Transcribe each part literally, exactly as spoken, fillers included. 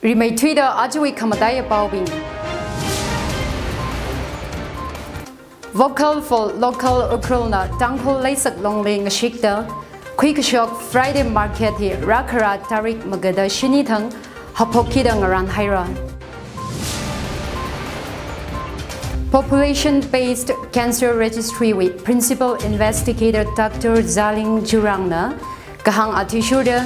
Rimeithuida ajawui khamataiya paobing. Vocal for Local Ukhrulna Tangkhul leisak longli ngashikta khuikashok Friday Market hi rākhara tarik magada shini thang haophokida ngarānhaira. Population Based Cancer Registry wui Principal Investigator Doctor Zaling Jurangna kahāng athishurda,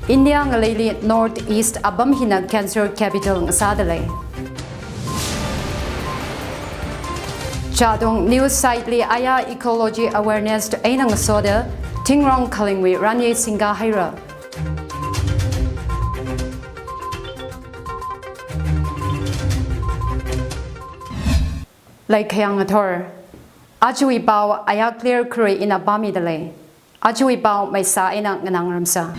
India ngaleili North East apam hina cancer capital ngasādalei. Chadong news site li aya ecology awareness eina ngasoda thingrong khalingwui ranye singkahaira. Laikhayang athor. Ajawui pao aya clear kharei ina pāmidalei. Ajawui pao maisa eina nganāngarumsa.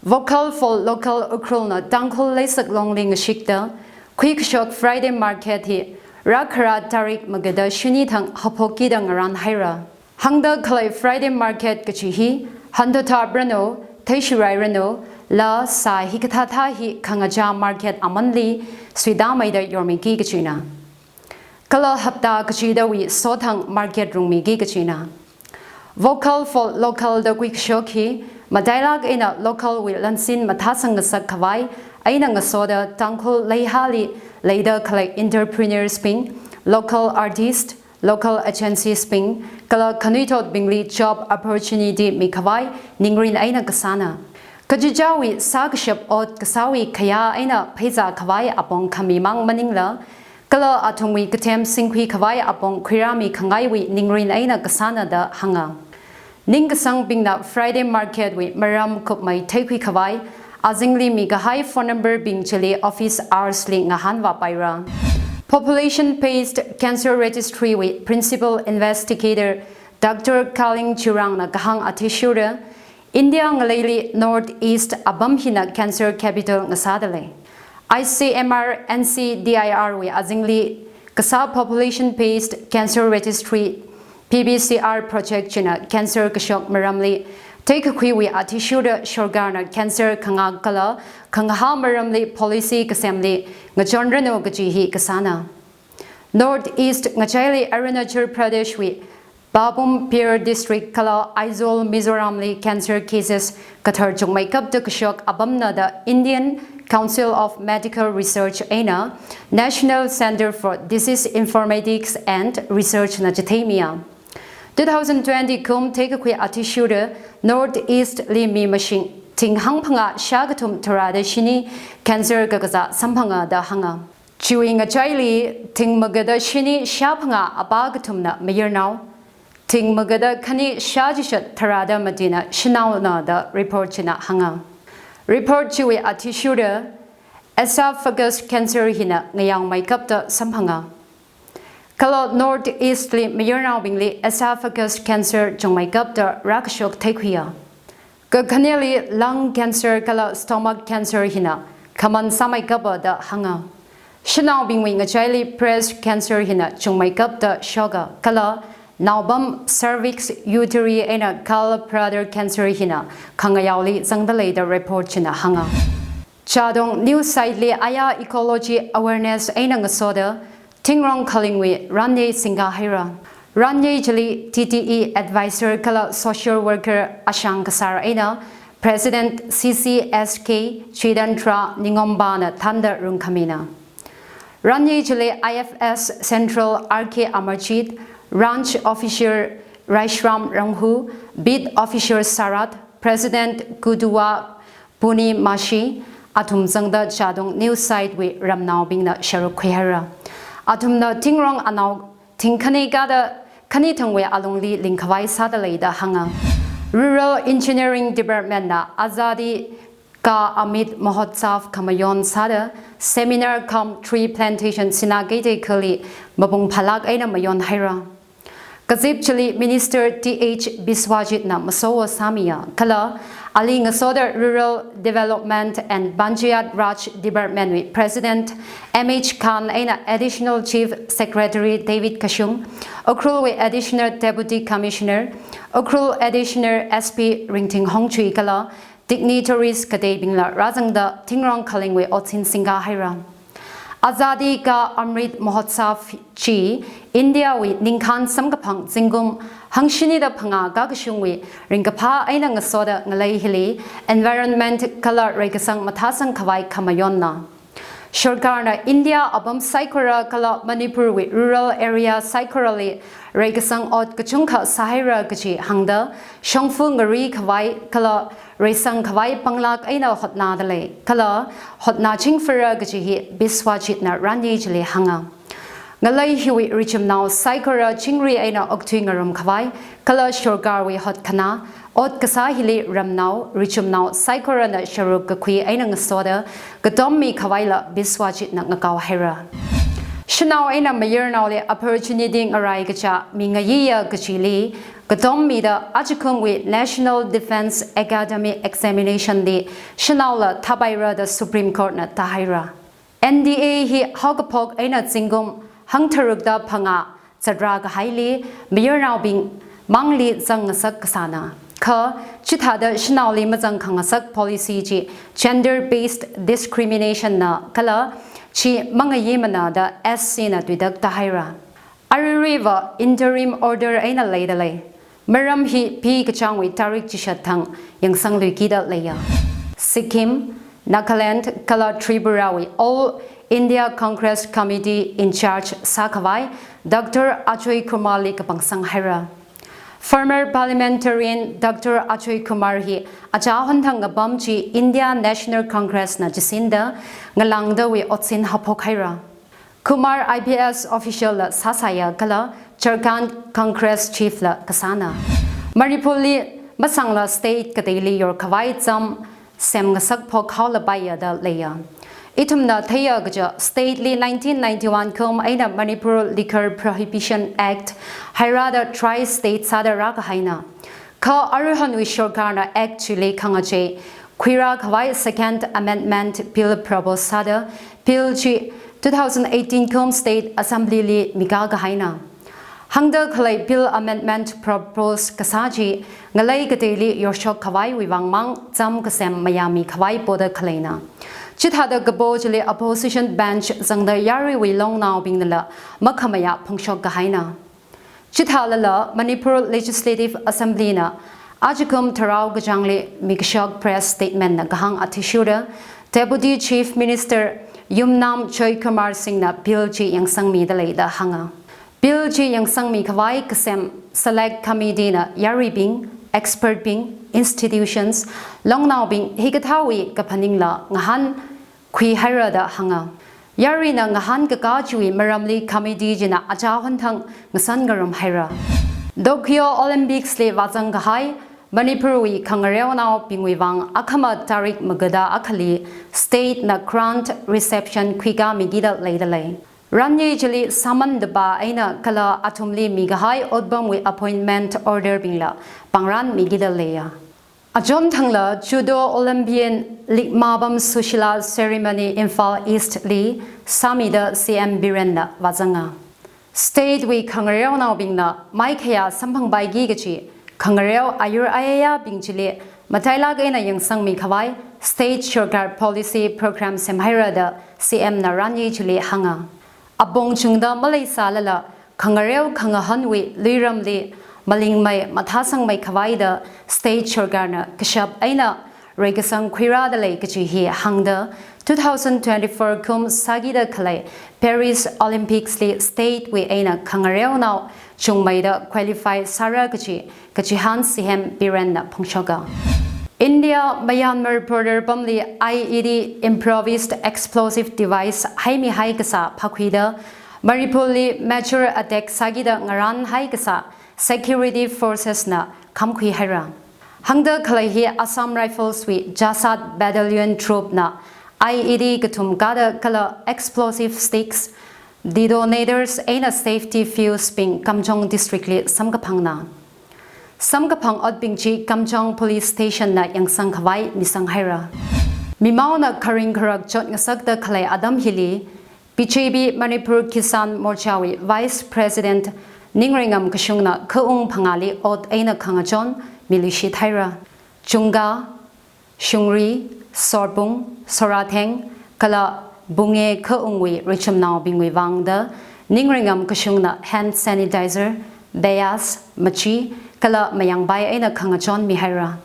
Vocal for Local Ukhrulna Tangkhul leisak longli ngashikta khuikashok Friday Market hi rākhara tarik magada shini thang haophokida ngarānhaira. Hāngda khalei Friday Market kachi hi hanthothapranu, theishirairanu, laa sā hikathāthā hi khangachā market amanli suitāmeida yormiki kachina. Kala hapta kachidawui sothang market rungmiki kachina. Vocal for Local da khuikashok hi matailāk eina local wui lansin mathāsang ngasak khavai eina ngasoda Tangkhul leihāli leida khalei entrepreneurs bing, local artist, local agencies bing, kala khanuithotbingli job opportunity mikhavai ningrin eina kasāna. Kachichāwui sākashap ot kasāwui khayā eina pheizā khavai apong khamimang maningla, kala athumwui kathem singkhui khavai apong khuirāmi khangaiwui ningrin eina kasāna da hānga. Ningkasangbingna Friday Market wui maram kupmei theikhui khavai, azingli mikahai phone number bing chili office hours li ngahānvāpaira. Population Based Cancer Registry wui Principal Investigator Doctor Kaling Churangna kahāng athishurda, India ngaleili North East apam hina cancer capital ngasādalei. I C M R N C D I R wui azingli kasā Population Based Cancer Registry, P B C R project china cancer kashok maramli theikakhuiwui athishurda sorkarna cancer khangak kala khangahā maramli policy kasemli ngachonranu kaji hi kasāna. North East ngachaili Arunachal Pradesh wui Pabum Pir District kala Aizawl Mizoramli cancer cases kathar chungmeikapta kashok apamna da Indian Council of Medical Research eina National Centre for Disease Informatics and Research na chitheimiya. Two thousand twenty kum theikakhui athishurda North East li mi mashing thing hangphangā shākathum tharāda shini cancer kakazā samphanga da hānga. Chiwui ngachaili thing magada shini shāphangā apā kathumna mayarnao, thing magada khani shāchishat tharāda matina shanaona da report china hānga. Report chiwui athishurda esophagus cancer hina ngayāngmeikapta samphanga. Kala North East li mayarnaobingli esophagus cancer chungmeikapta rākashok theikhuiya. Kakhaneli lung cancer kala stomach cancer hina common sāmeikapa da hānga. Shanaobingwui ngachaili breast cancer hina chungmeikapta shoka kala naopam cervix, uterine eina gallbladder cancer hina khangayaoli zangdalei da report china hānga. Chadong news site li aya ecology awareness eina ngasoda thingrong khalingwui ranye singkahaira. Ranye chili T T E advisor kala social worker ashang kasār eina President C C S K Chidandra Ningombana thānda rungkhamina. Ranye chili I F S Central R K Amarjit, Range Officer Raishram Ranghu, Beat Officer Sarat, President Kuduwa Puni Mashi, athum zangda Chadong news site wui ramnaobingna sharuk khuihaira. Athumna thingrong anao thing khani kada khani thangwui alungli lingkhavai sādalei da hānga. Rural Engineering Department na Azadi Ka Amrit Mahotsav khamayon sāda seminar cum tree plantation Sinakeithei khali mapung phalak eina mayonhaira. Kazip chili Minister T H Biswajit na masowo sāmiya kala ali ngasoda Rural Development and Panchayati Raj Department wui President M H Khan eina Additional Chief Secretary David Kashung, Ukhrul wui Additional Deputy Commissioner, Ukhrul Additional S P Ringting Hongchui kala dignitaries kateibingla rāzangda thingrong khalingwui otsin singkahaira. Azadi Ka Amrit Mahotsav chi India wui ningkhān samkaphang zingkum hangshinida phangā kakashungwui ringkaphā eina ngasoda ngalei hili environment kala reikasang mathāsang khavai khamayonna. Sorkarna India apam saikora kala Manipur wui rural area saikorali reikasang ot kachungkha sāhaira kaji hāngda, shongfa ngari khavai kala reisang khavai panglāk eina hotnada lei, kala hotnachingfara kaji hi Biswajit na Ranji chili hānga. Ngalei hiwui richumnao saikora chingri eina okthui ngarum khavai, kala sorkarwui hotkhana, ot kasā hili ramnao, richumnao saikorana sharuk kakhui eina ngasoda, katommi khavaila Biswajit na ngakaohaira. Shanao eina mayarnaoli opportunity ngarai kacha mingayiya kajili, katommida ajakumwui National Defence Academy Examination li shanaola thāpaira da Supreme Court na tāhaira. N D A hi haokaphok eina zingkum hangtharukda phangā zatra kahaili mayarnaobing mangli zangngasak kasāna. Kha chithāda shanaoli mazangkhangasak policy chi gender based discrimination na kala chi mangayimana da S C na tuitak tāhaira. Aruiruiva interim order eina leida lei. Maram hi Pi kachāngwui tarik chishat thang yangsangluikida leiya. Sikkim, Nagaland kala Tripura wui All India Congress Committee in charge sākhavai Doctor Ajoy Kumar li kapangsanghaira. Former parliamentarian Doctor Ajoy Kumar hi achā honthang apam chi India National Congress na chisinda ngalāngdawui otsin haophokhaira. Kumar I P S official la sāsāya kala Jharkhand Congress chief la kasāna. Manipur li masangla state kateili yorkhavai cham semngasak phok haolapaiya da leiya. Ithumna theiya kaja state li nineteen ninety-one kum eina Manipur Liquor Prohibition Act hairada tri-state sāda rākahaina. Kha aruihonwui sorkarna Act chili khangachei khuirā khavai Second Amendment Bill propose sāda, Bill chi two thousand eighteen kum State Assembly li mikā kahaina. Hāngda khalei Bill Amendment propose kasā chi ngalei kateili yorshok khavaiwui vang mang cham kasem mayāmi khavai poda khaleina. Chithāda kapo chili opposition bench zangda yaruiwui longnaobingnala makhamayā phongshok kahaina. Chithālala Manipur Legislative Assembly na ajakum tharao kachāngli mikashok press statement na kahāng athishurda Deputy Chief Minister Yumnam Joy Kumar Singh na Bill chi yangsangmida lei da hānga. Bill chi yangsangmi khavai kasem Select Committee na yaruibing, expert bing, institutions, longnaobing hikathāwui kaphaningla ngahān khuihaira da hānga. Yaruina ngahānkakā chiwui maramli committee china achā honthang ngasan ngarumhaira. Tokyo Olympics li vāzang kahai Manipur wui khangareonaobingwui vang akhama tarik magada akhali state na grant reception khuikāmikida leida lei. Ranyi chili sāman daba eina kala athumli mikahai otpamwui appointment order bingla pāngranmikida leiya. Achonthangla Judo Olympian Likmabam Sushila ceremony Imphal East li sāmida C M Biren na vāzanga. State wui khangareonaobingna maikhayā samphangpaiki kachi khangareo ayur ayayabing chili matailāk eina yangsangmi khavai state sorkar policy program semhaira da C M na ranyi chili hānga. Apong chungda maleisālala, khangareo khangahānwui luiramli malingmei mathāsangmei khavaida state sorkarna kashap eina reikasang khuirāda lei kachi hi hāngda, two thousand twenty-four kum sākida khalei Paris Olympics li state wui eina khangareonao chungmeida qualify sāra kachi kachihān C M Biren na phongshoka. India Myanmar border pamli I E D, improvised explosive device, haimihai kasā phākhuida Manipur li major attack sākida ngarānhai kasā security forces na khamkhui haira. Hāngda khalei hi Assam Rifles wui Jasat Battalion troop na I E D kathum kāda kala explosive sticks, detonators eina safety fuse bing Kamjong district li samkaphangna. Samkaphang otbing chi Kamjong Police Station na yangsang khavai misang haira. Mimaona kharing kharak chotngasakda khalei atam hili B J P Manipur Kisan Morcha wui Vice President Ningreingam Kashung na khaung phangāli ot eina khangachon miluishit haira. Chungkha Shungri, Sorbung, Soratheng, kala Bunge khaungwui richumnaobingwui vangda ningringam kashungna hand sanitizer, beyas, machi, kala mayangbai eina khangachon mihaira.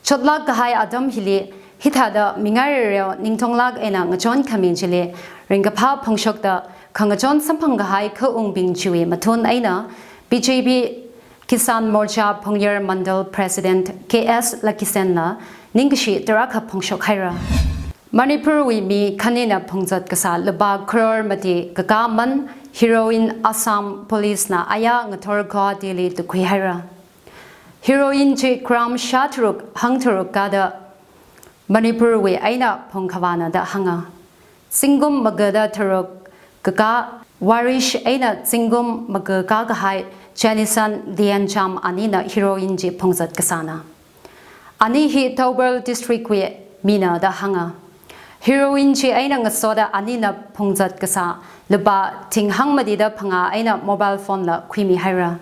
Chotlak kahai atam hili hithāda mingai rereo ningtonglak eina ngachon khami chili ringkaphā phongshokta khangachon samphang kahai khaungbing chiwui mathun eina B J P Kisan Morcha Phungyar Mandal President K S Lakisenna ningkashi tarākha phongshok haira. Manipurwui mi khanina phungzat kasā lupā crore mati kakā man heroin Assam Police na aya ngathor Guwahati li tukhui haira. Heroin chi gram shātharuk hangtharuk kāda Manipurwui eina phungkhavāna da hānga. Zingkum magada tharuk kakā Warish eina zingkum maga kākahai Janison Diancham anina heroin chi phungzat kasāna. Ani hi Thoubal District wui mina da hānga. Heroin chi eina ngasoda anina phungzat kasā lupā thing hangmatida phangā eina mobile phone la khuimi haira.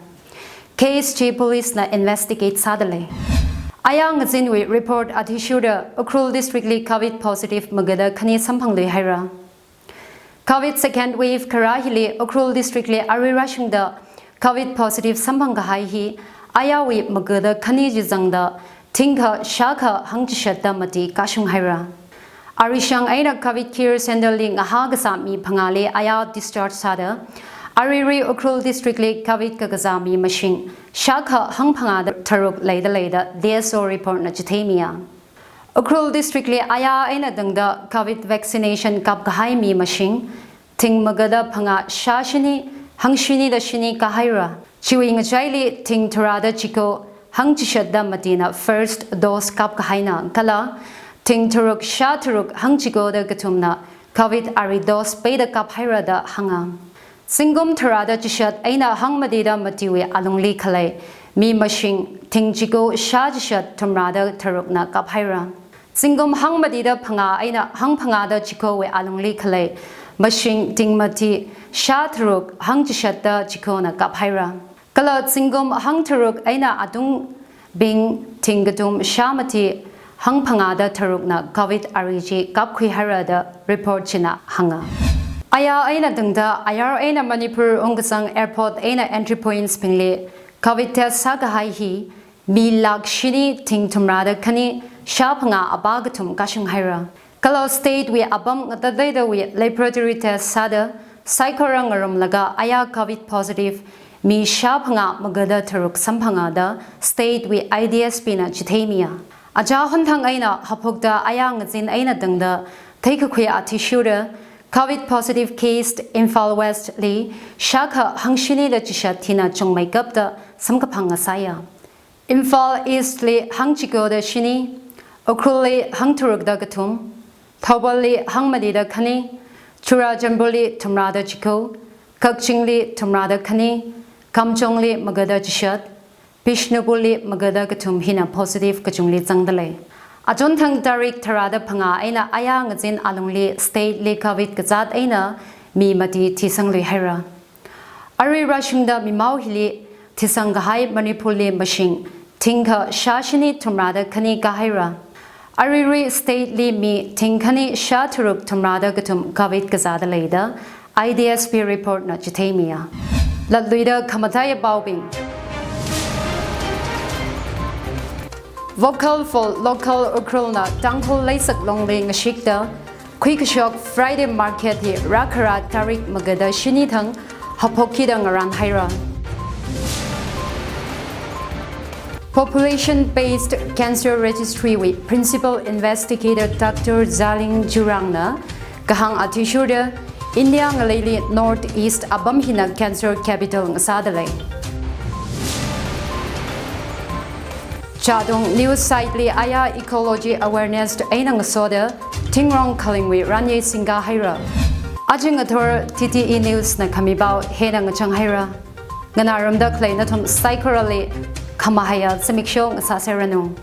Case chi police na investigate sāda lei. Aya ngazinwui report athishurda Ukhrul District li Covid positive magada khani samphanglui haira. Covid second wave kharā hili Ukhrul District li arui rāshungda Covid positive samphang kahai hi ayawui magada khani chi zangda thingkha shākha hangchishatda mati kashung haira. Arishang eina Covid Care Center li ngahā kasā mi phangāli aya discharge sāda, aruirui Ukhrul District li Covid kakazā mi mashing shākha hangphangāda tharuk leida leida D S O report na chitheimiya. Ukhrul District li aya eina tangda Covid vaccination kap kahai mi mashing thing magada phangā shāshini hangshinida shini kāhaira. Chiwui ngachaili thing tharāda chiko hangchishatda matina first dose kap kahaina kala thing tharuk shātharuk hangchikoda kathumna Covid ari dose peida kap haira da hānga. Zingkum tharāda chishat eina hangmatida matiwui alungli khalei mi mashing thing chiko shāchishat thumrāda tharukna kap haira. Zingkum hangmatida phangā eina hangphangāda chikowui alungli khalei mashing thing mati shātharuk hangchishatda chikona kap haira. Kala zingkum hangtharuk eina atungbing thing kathum shāmati hangphangāda tharukna Covid ari chi kapkhui haira da report china hānga. Aya eina tangda ayar eina Manipur ungkazang airport eina entry points bingli Covid test sākahai hi mi lakh shini thing thumrāda khani shāphangā apā kathum kashung haira. Kala state wui apam ngatateidawui laboratory test sāda saikora ngarumlaga aya Covid positive mi shāphangā magada tharuk samphanga da state wui I D S P na chitheimiya. Aja honthang eina haphokta aya ngazin eina tangda theikakhui athishurda Covid positive case Imphal West li shākha hangshinida chishat thina chungmeikapta samkaphang ngasāya. Imphal East li hangchikoda shini, Ukhrul li hangtharukda kathum, Thoubal li hangmatida khani, Churachandpur li thumrāda chiko, Kakching li thumrāda khani, Kamjong li magada chishat, Bishnupur li magada kathum hina positive kachungli zangda lei. Achonthang tarik tharāda phangā eina aya ngazin alungli state li Covid kazāt eina mi mati thisanglui haira. Arui rāshungda mimao hili thisang kahai Manipur li mashing thingkha shāshini thumrāda khani kāhaira. Aruirui state li mi thing khani shātharuk thumrāda kathum Covid kazāda leida I D S P report na chitheimiya. Latluida khamataiya paobing. Vocal for Local Ukhrul na Tangkhul Leisak Longli ngashikta khuikashok Friday Market hi rākharā tarik magada shini thang haphok kida ngarān haira. Population Based Cancer Registry wui Principal Investigator Doctor Zaling Jurangna kahāng athishurda India ngaleili North East apam hina cancer capital ngasāda lei. Chadong news site li aya ecology awareness eina ngasoda thingrong khalingwui ranye singka haira. Aja ngathor T T E news na khami pao hina ngachang haira. Nganārumda khalei nathum saikorali khamahaiya zimiksho ngasāseranu.